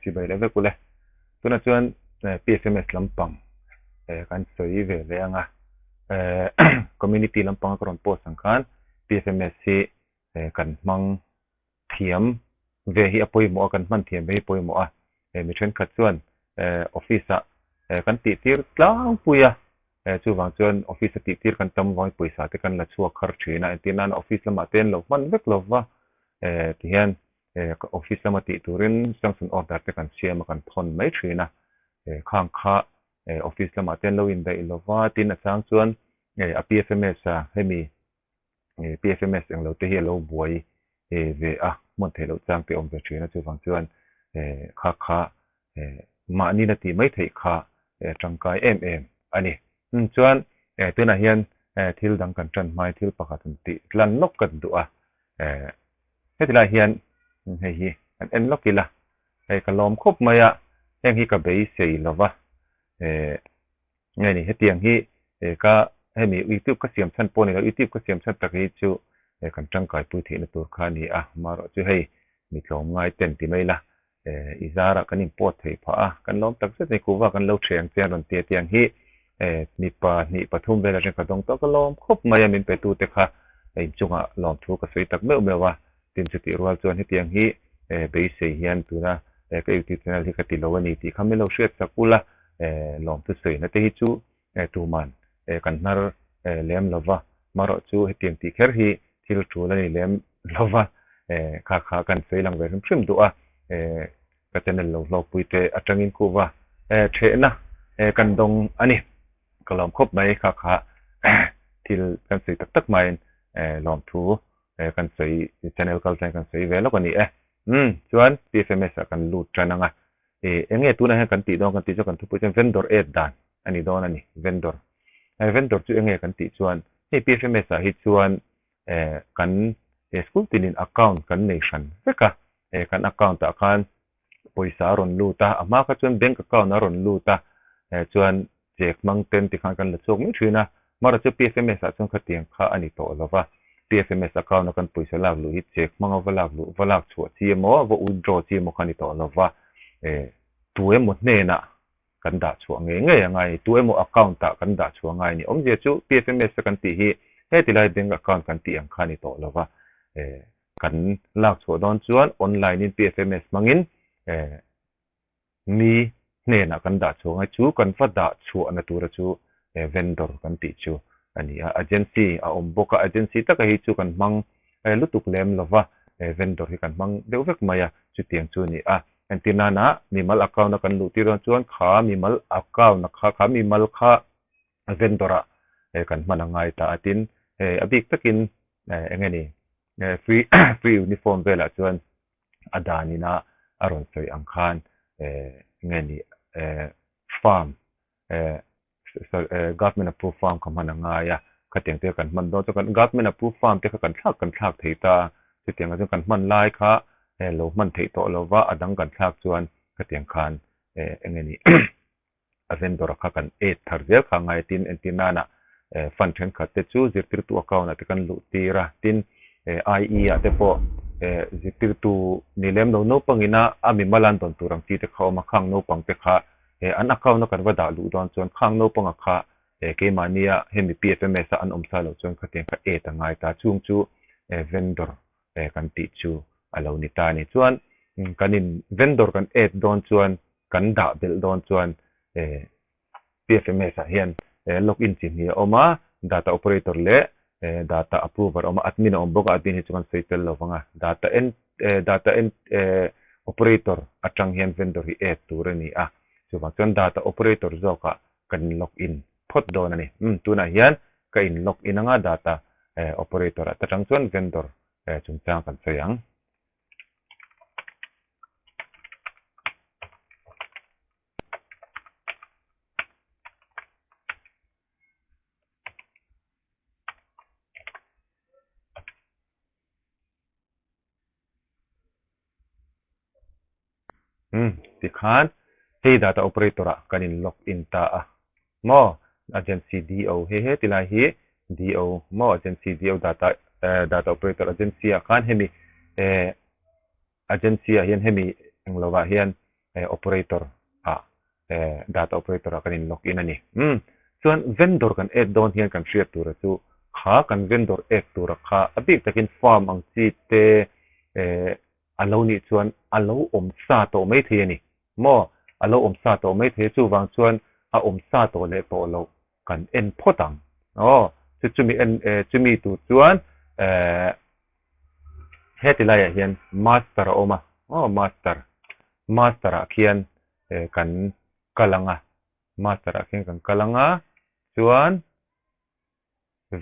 Chibai leh vek ule. Tunah chuan PFMS lampang kan sawi ve leh ang a. Community lampanga ka rawn post ang khan PFMS hi kan hmang thiam ve hi a pawimawh a, kan hman thiam ve hi a pawimawh a. Mi thenkhat chuan office ah kan tih tir tlangpui a, chuvang chuan office a tih tir kan tam vangin pawisa te kan la chhuak har thin a. Engtin nana office lamah te an lo hman vek lova tihian office lama tih turin sanction order te kan siam a, kan thawn mai thin a. Khang kha office lamah te an lo indaih lova, tin a chang chuan a PFMS a hemi PFMS englo te hi a lo buai ve a, hmuan theih loh chang te awm ve thin a, chuvang chuan kha kha mahni na tih mai theih kha tangkai em em a ni. Chuan tunah hian thil dang kan tan hmain thil pakhat an tih tlan lawk kan duh a, heti lai hian hei hi kan en lawk ila, hei ka lawm khawp mai a, heng hi ka beisei lova. Nge ni hetiang hi ka hemi youtube ka siam chhan pawh a ni lo, youtube ka siam chhan tak hi chu kan tangkai pui theihna tur kha a ni a, amaherawhchu hei mi tlawm ngai ten ti mai la i zarah kan inpawt theih phah a, kan lawm tak zet a ni, kuhva kan lo ṭheh ang che an rawn ti a tiang hi mipa hnih pathum vel atang ka dawng tawh ka lawm khawp mai a, min pe tute kha inchungah lawmthu ka sawi tak meuh meuh a, tin chutih rual chuan hetiang hi beisei hian tuna ka youtube channel hi ka ti lo a ni tih kha min lo hriat chak ula. Lawmthu sawina te hi chu tuman kan hnar lem lo va, marawh chu hetiang tih kher hi thil tul a ni lem lo va, kha kha kan sawi lang ve hrim hrim duh a, ka channel lo hlawkpui te atangin kuhva thehna kan dawng a ni. Ka lawm khawp mai kha kha thil kan sawi tak tak maiin lawmthu kan sawi channel kal tlang kan sawi ve lawk a ni e. Umm chuan PFMS ah kan lut tan ang a. Ih eng nge tunah hian kan tih dawn kan tih chuan kan thupui chuan vendor add dan a ni dawn a ni vendor. Hei vendor chu eng nge kan tih chuan hei PFMS ah hi chuan eh kan school tinin account kan nei hran vek a eh kan account ah khan pawisa a rawn lut a a hma kha chuan bank account a rawn lut a eh chuan Chek hmang ten tikhan kan la chhuak mai thin a, mara chu PFMS ah chuan khatiang kha a ni tawh lo va, PFMS account a kan pawisa lak luh hi chek hmanga va lak luh, va lak chhuah chi emaw, va withdraw chi emaw kha a ni tawh lo va, eh tu emaw hnenah kan dah chhuah ngei ngei a ngai a ni, tu emaw account ah kan dah chhuah ngai a ni. Awmzia chu PFMS a kan tih hi heti lai bank account kan tih ang kha a ni tawh lo va, eh kan lak chhuah dawn chuan online in PFMS hmangin eh Mi hnenah kan dah chhuah ngai chu kan va dah chhuahna tura chu vendor kan tih chu a ni a, agency a awm bawk a, agency taka hi chu kan hmang lutuk lem lova, vendor hi kan hmang deuh vek mai a, chutiang chu a ni a. Entir nana mimal account a kan luh tir dawn chuan kha mimal account a kha kha mimal kha vendor ah kan hman a ngai ta a, tin a bik takin eng nge ni free free uniform velah chuan a dan ina a rawn sawi ang khan eh nge ni eh farm eh sorry eh government approved farm kha hman a ngai a, khatiang te kan hman dawn chuan kan government approved farm te kha kan thlak kan thlak thei ta a, chutiang ah chuan kan hman lai kha eh lo hman theih tawh lo va a dang kan thlak chuan khatiang khan eh enge ni a vendor kha kan add thar zel kha ngai tin entir nana fund thenkhat te chu zirtirtu account ah te kan luh tir a tin IE ah te pawh zirtirtu ni lem lo naupang ina a mimal an dawn tur ang chi te kha awm a khang naupang te kha an account a kan va dah luh dawn chuan khang naupang a kha keimahnia hemi PFMS a an awm sa loh chuan khatiang kha add a ngai ta chung chu vendor kan tih chu a lo ni ta a ni chuan kan in vendor kan add dawn chuan kan dah belh dawn chuan PFMS ah hian login chi hnih a awm a, data operator leh data approver a awm a, admin a awm bawk a, admin hi chu kan sawi tel lo vang a, data en data en operator atang hian vendor hi add tur a ni a, chuvang chuan data operator zawkah kan login phawt dawn a ni. Umm tunah hian ka in login anga data operator ah te tang chuan vendor chungchang kan sawi ang. Umm tikhan hei data operator ah kan in log in ta a maw agency DO hei he tilai hi DO maw agency DO data data operator agency ah khan hemi eh agency ah hian hemi englo ah hian. Operator ah data operator ah kan in log in a ni. Umm chuan vendor kan add dawn hian kan hriat tura chu kha kan vendor add tura kha a bik takin farm ang chi te a lo nih chuan a lo awm sa tawh mai thei a ni. Maw a lo awm sa tawh mai thei a chuvang chuan a awm sa tawh leh tawh loh kan en phawt ang. Aw chu chumi en chumi tur chuan Heti laiah hian master a awm a, aw master, master ah khian kan kal ang a, master ah khian kan kal ang a, chuan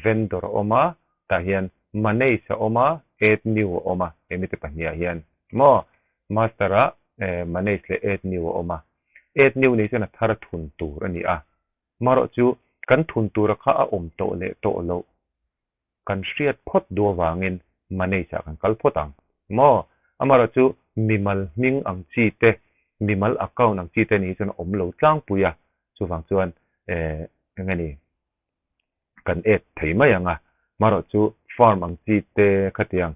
vendor a awm a, tah hian manage a awm a, add new a awm a, he mite pahnih ah hian maw master ah manage leh add new a awm a, add new ni chuan a thar thun tur a ni a, marawh chu kan thun tura kha a awm tawh leh tawh loh kan hriat phawt duh avangin manage ah kan kal phawt ang maw? Amaherawh chu mimal hming ang chi te, mimal account ang chi te ni hi chuan a awm lo tlangpui a, chuvang chuan eh eng nge ni kan add thei mai ang a, amaherawh chu farm ang chi te khatiang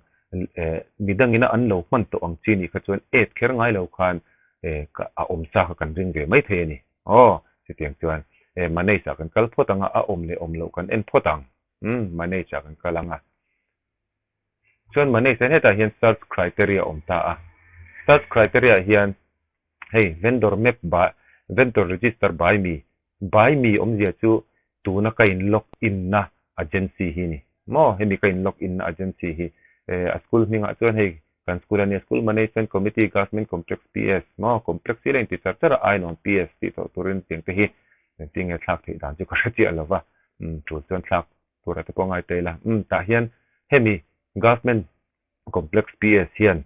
eh midangina an lo hman tawh ang chi nih kha chuan add kher ngai lo khan eh a awm sa kha kan ring ve mai thei a ni. Aw chutiang chuan eh manage ah kan kal phawt ang a, a awm leh awm loh kan en phawt ang. Umm manage ah kan kal ang a. Chuan manage hian hetah hian search criteria a awm ta a. Search criteria ah hian hei vendor map by vendor register by me by me awmzia chu tuna ka in log in na agency hi ni maw hemi ka in log in na agency hi eh a school hmingah chuan hei kan school a nia school management committee government complex PS maw complex hi la inti char char a ainawn PS tih tawh turin tiang te hi Engtin nge thlak theih dan chu ka hre chiah lo va, umm tul chuan thlak tura te pawh ngai ta ila. Umm tah hian hemi Government Complex PS hian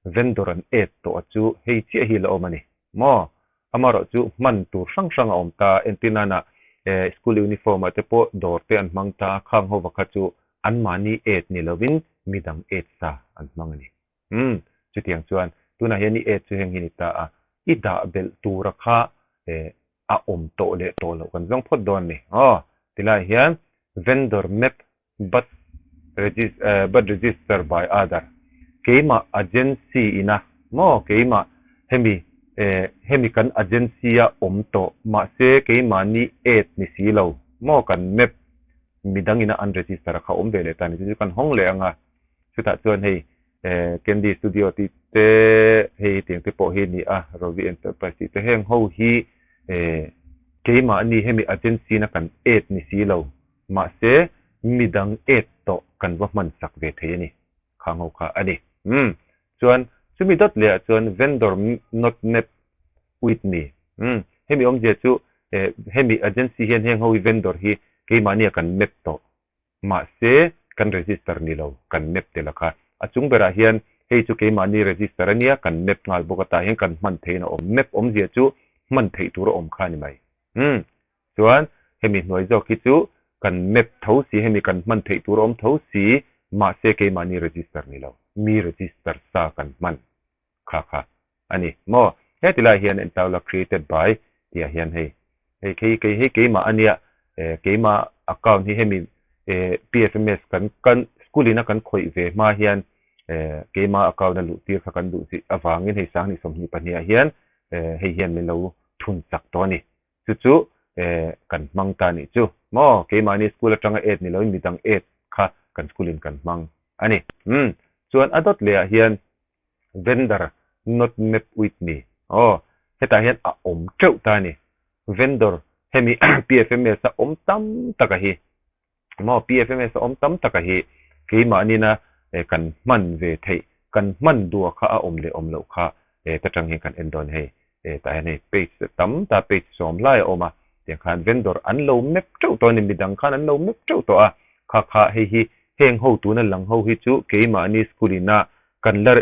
vendor an add tawh a chu hei chiah hi la awm a ni maw? Amaherawh chu hman tur hrang hrang a awm ta, entir nana eh school uniform ah te pawh dawr te an hmang ta, khang ho va kha chu anmahni add ni lovin midang add sa an hmang a ni. Umm, chutiang chuan tunah hian i add chu heng hi ni ta a, i dah belh tura kha eh a awm tawh leh tawh loh kan zawng phawt dawn a ni. Aw, tilaiah hian vendor map but but register by other keimah agency ina maw keimah hemi eh hemi kan agency a awm tawh mahse keimahni add ni si lo maw kan map midang ina an register a kha awm ve leh ta a ni chu chu kan hawng leh ang a. Chutah chuan hei Candy Studio tih te hei tiang te pawh hi a ni a, Rovi Enterprise tih te heng ho hi keimahni hemi agency na kan add ni si lo mahse midang add tawh kan va hman sak ve thei a ni khang ho kha a ni. Umm chuan chumi dawt leh ah chuan vendor not map with me umm hemi awmzia chu hemi agency hian heng ho hi vendor hi keimahni a kan map tawh Mahse, kan register ni lo, kan map tel a kha. A chung berah hian hei chu keimahni register a nia, kan map nghal bawk a, tah hian kan hman theihin a awm. Map awmzia chu hman theih tur a awm kha a ni mai. Umm. Chuan, hemi hnuai zawk hi chu kan map tho si, hemi kan hman theih tur a awm tho si, mahse keimahni register ni lo, mi register sa kan hman kha kha a ni maw? Heti lai hian Entaula created by tih ah hian hei hei kei kei hei keimah a nia eh keimah account hi hemi eh PFMS kan kan school in a kan khawih ve hma hian eh keimah account a luh tir kha kan duh zih avangin hei sanghnih 22 ah hian eh hei hian min lo thun chak tawh a ni. Chu chu eh kan hmang ta nih chu maw? Keimahni school atanga add ni loin midang add kha kan school in kan hmang a ni. Umm chuan a dawt leh ah hian Vendor not map with me aw hetah hian a awm teuh ta a ni. Vendor hemi PFMS a awm tam tak a hi maw PFMS a awm tam tak a hi keimahni-na kan hman ve theih kan hman duah kha a awm leh awm loh kha ta tang hian kan en dawn hei tah hian hei page tam ta page sawm lai a awm a tiang khan vendor an lo map teuh tawh a ni midang khan an lo map teuh tawh a kha kha hei hi heng ho tuna lang ho hi chu keimahni school ina kan la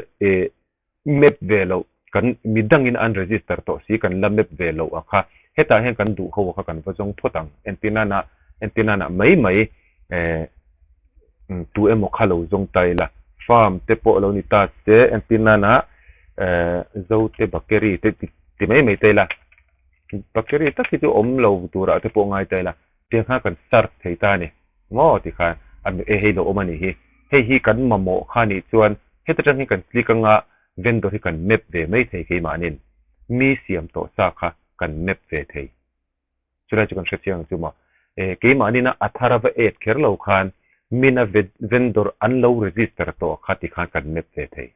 map ve loh, kan midangin an register tawh si kan la map ve loh a kha, hetah hian kan duh ho a kha kan va zawng phawt ang, entirnana entirnana mai mai tu emaw kha lo zawng ta ila, farm te pawh lo ni ta se entirnana Zote bakery te ti mai mai ta ila, bakery tak hi chu awm lo turah te pawh ngai ta ila, tiang khan kan search thei ta a ni. Maw ti khan a e hei lo awm a nih hi. Hei hi kan mamawh kha nih chuan heta tang hian kan click anga vendor hi kan map ve mai thei keimahnin. mi siam tawh sa kha kan map ve thei. Chulai chu kan hre chiang ang chu maw. E, keimahni na a thar a va add kher lo khan mina vendor an lo register tawh kha ti khan kan map ve thei.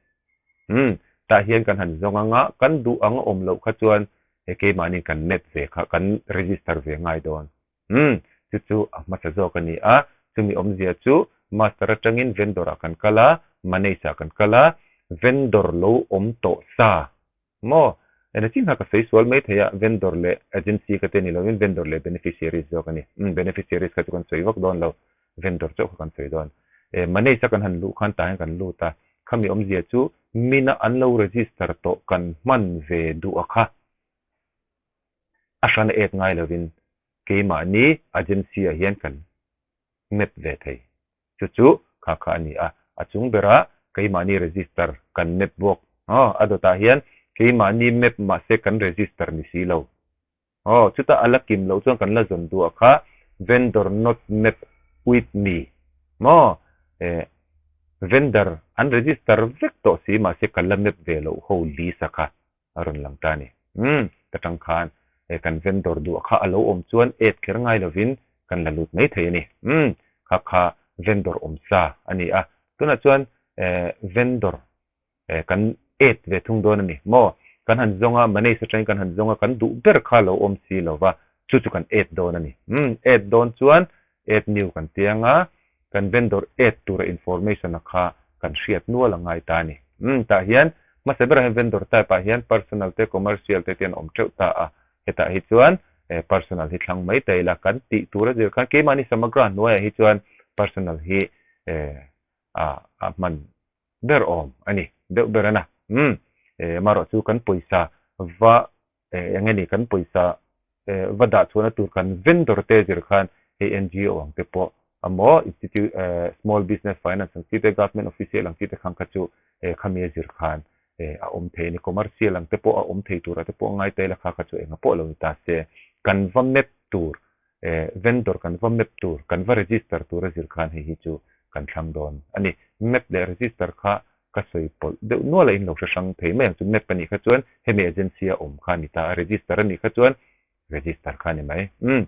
Umm, tah hian kan han zawng anga kan duh ang a awm loh kha chuan e keimahni kan map ve kha kan register ve ngai dawn. Umm, chu chu a hmasa zawk a ni a, chumi awmzia chu master atangin vendor ah kan kal a, manage ah kan kal a, vendor lo awm tawh sa maw? Ena chin kha ka sawi sual mai thei a, vendor leh agency ka te ni lovin vendor leh beneficiaries zawk a ni. Umm, beneficiaries kha chu kan sawi vak dawn lo, vendor chauh kha kan sawi dawn. E, manage a kan han luh khan tah hian kan lut a, khami awmzia chu mina an lo register tawh kan hman ve duh a kha. A hran a ek ngai lovin keimahni agency ah hian kan map ve thei. Chu chu kha kha a ni a, a chung berah keimahni register kan map bawk. Aw, a dawtah hian keimahni map mahse kan register ni si lo. Aw, chutah a la kim loh chuan kan la zawn duh a kha vendor not map with me. Maw? Eh, vendor an register vek tawh si mahse kan la map ve loh ho list a kha. a rawn lang ta a ni. Umm, ka tang khan e kan vendor duh kha a lo awm chuan add kher ngai lovin kan la lut mai thei a ni. Umm, kha kha vendor awm sa a ni a, tunah chuan e vendor e kan add ve thung dawn a ni maw? Kan han zawng a, manage atangin kan han zawng a, kan duh ber kha lo awm si lo va, chu chu kan add dawn a ni. Umm, add dawn chuan add new kan tiang a, kan vendor add tura information a kha kan hriat nual a ngai ta a ni. Umm, tah hian hmasa berah hian vendor type ah hian personal te commercial te te an awm teuh ta a, hetah hi chuan personal hi thlang mai ta ila kan tih tur a zir khan keimahni samagra hnuaiah hi chuan personal hi a a hman ber awm a ni deuh ber a na. Umm, amaherawh chu kan pawisa va Eng nge ni kan pawisa va dah chhuahna tur kan vendor te zir khan hei NGO ang te pawh emaw institute small business finance ang chi te government official ang chi te khang kha chu khami a zir khan a awm thei a ni. Commercial ang te pawh a awm thei turah te pawh a ngai ta ila kha kha chu enga pawh lo ni ta se kan va map tur vendor kan va map tur kan va register tur a zir khan hei hi chu kan thlang dawn a ni. Map leh register kha Ka sawi pawlh deuh nual a in lo hre hrang thei mai ang chu map a nih kha chuan hemi agency a awm kha a ni ta a register a nih kha chuan register kha a ni mai umm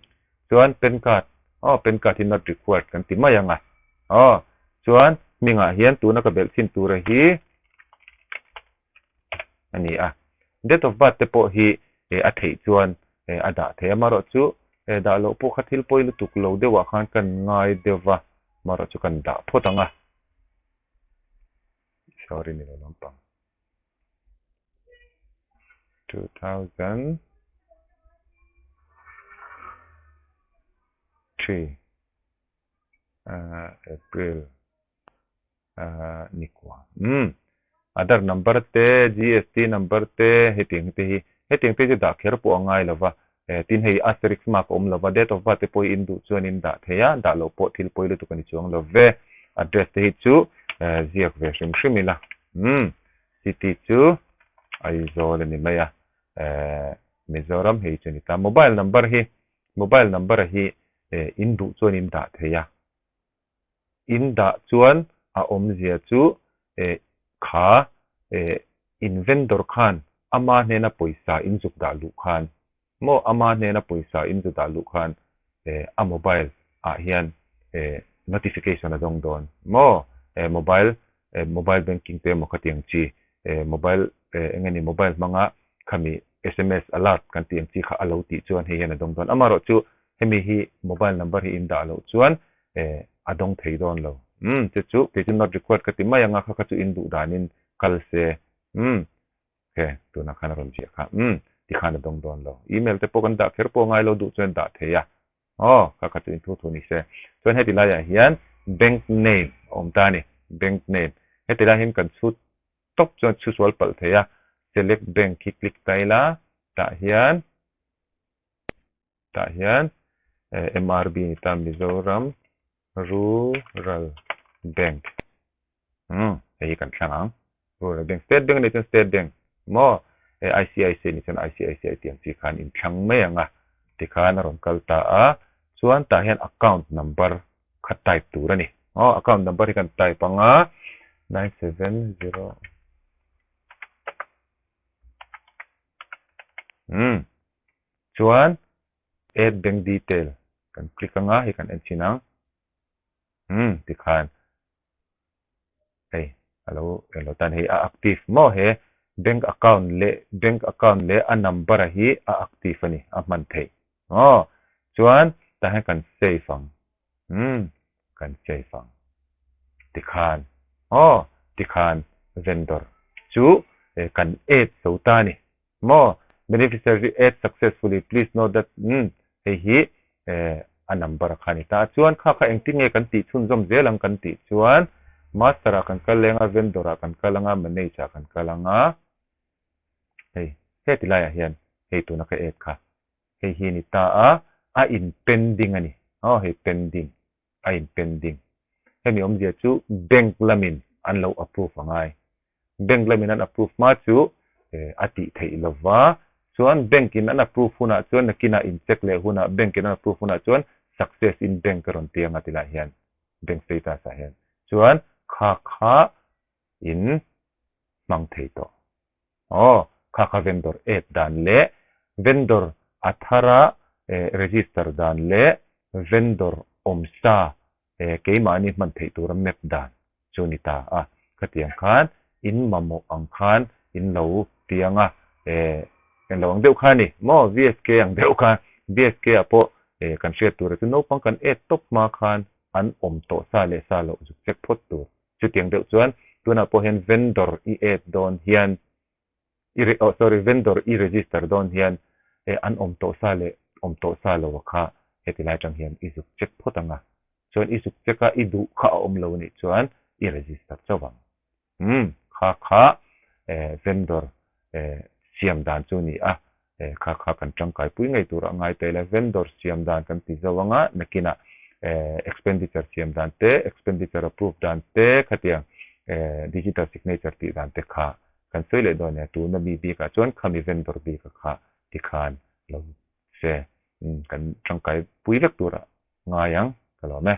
chuan pan card aw pan card hi not required kan ti mai ang a aw chuan hmingah hian tuna ka belh chhin tura hi a ni a date of birth te pawh hi a theih chuan a dah thei a marawh chu dah loh pawh kha thil pawi lutuk lo deuhah khan kan ngai deuh va marawh chu kan dah phawt ang a. Sorry ni lo lampang. 2003 uh, April uh, ni kwa. Mm. Aadhaar number te, GST number te, hetiang te hi, hetiang te chu dah kher pawh a ngai lova, Tin hei asterisk mark a awm lova, date of birth te pawh hi in duh chuan in dah thei a, dah loh pawh thil pawi lutuk a ni chuang lo ve. Address te hi chu ziak ve hrim hrim ila. Umm city chu Aizawl a ni mai a, Mizoram hei chu a ni ta. Mobile number hi, mobile number hi in duh chuan in dah thei a. In dah chuan a awmzia chu kha in vendor khan ama hnena pawisa in zuk dah luh khan maw ama hnena pawisa in zu dah luh khan a mobile ah hian notification a dawng dawn maw mobile mobile banking te emaw khatiang chi mobile eng nge ni mobile hmanga khami sms alert kan tih ang chi kha a lo tih chuan hei hian a dawng dawn amaherawh chu hemi hi mobile number hi in dah loh chuan a dawng thei dawn lo umm chu chu kei chu not required ka ti mai anga kha kha chu in duh danin kal se umm ok tunah khan a rawn ziah kha umm tikhan a dawng dawn lo email te pawh kan dah kher pawh ngai lo duh chuan dah thei a aw kha kha chu in thu thu ni se chuan heti laiah hian bank name a awm ta a ni bank name heti lai hian kan chhut tawp chuan chhu sual palh thei a select bank hi click ta ila tah hian Tah hian MRB ni ta Mizoram Rural Bank umm hei hi kan thlang ang Rural Bank State Bank a nih chuan State Bank maw ICICI a nih chuan ICICI tih ang chi khan in thlang mai ang a tikhan a rawn kal ta a chuan tah hian account number kha type tur a ni aw account number hi kan type ang a 970. Umm. Chuan add bank detail kan click anga hei kan en chhin ang. Umm tikhan hei a lo en lo tan hei a active maw he bank account leh bank account leh a number a hi a active a ni a hman theih maw chuan tah hian kan save ang umm kan save ang tikhan aw tikhan vendor chu kan add zo ta a ni. Maw? Beneficiary add successfully, please note that umm hei hi eh a number a kha a ni ta a, chuan kha kha engtin nge kan tih chhunzawm zel ang kan tih chuan master ah kan kal leng a, vendor ah kan kal ang a, manage ah kan kal ang a, hei heti laiah hian hei tuna ka add kha hei hi a ni ta a, a in pending a ni, aw hei pending a in pending. Hemi awmzia chu bank lamin an lo approve a ngai. Bank lamin an approve hma chu a tih theih lova, chuan bank in an approve hunah chuan nakinah in check leh hunah bank in an approve hunah chuan success in bank a rawn ti anga ti lai hian bank status ah hian chuan kha kha in hmang thei tawh. Aw, kha kha vendor add dan leh vendor a thara register dan leh vendor awmsa keimahni hman theih tura map dan chu ni ta a. Khatiang khan in mamawh ang khan in lo piang a, englo ang deuh kha a ni maw, VSK ang deuh khan, VSK ah pawh kan hriat tura chu naupang kan add tawp hma khan an awm tawh sa leh sa loh zuk check phawt tur. Chutiang deuh chuan tunah pawh hian vendor i add dawn hian i oh sorry vendor i register dawn hian eh an awm tawh sa leh awm tawh sa lo a kha heti lai atang hian i zuk check phawt ang a, chuan i zuk check a i duh kha a awm lo anih chuan i register chauh ang. Umm kha kha eh vendor eh siam dan chu a ni a, Eh kha kha kan tangkai pui ngei tur a ngai tel e, vendor siam dan kan ti zo anga nakinah eh expenditure siam dan te, expenditure approve dan te khatiang eh digital signature tih dan te kha kan sawi leh dawn e, tuna mi bikah chuan khami vendor bika kha tikhan lo se kan tangkai pui vek tur a ngai ang ka lawm e.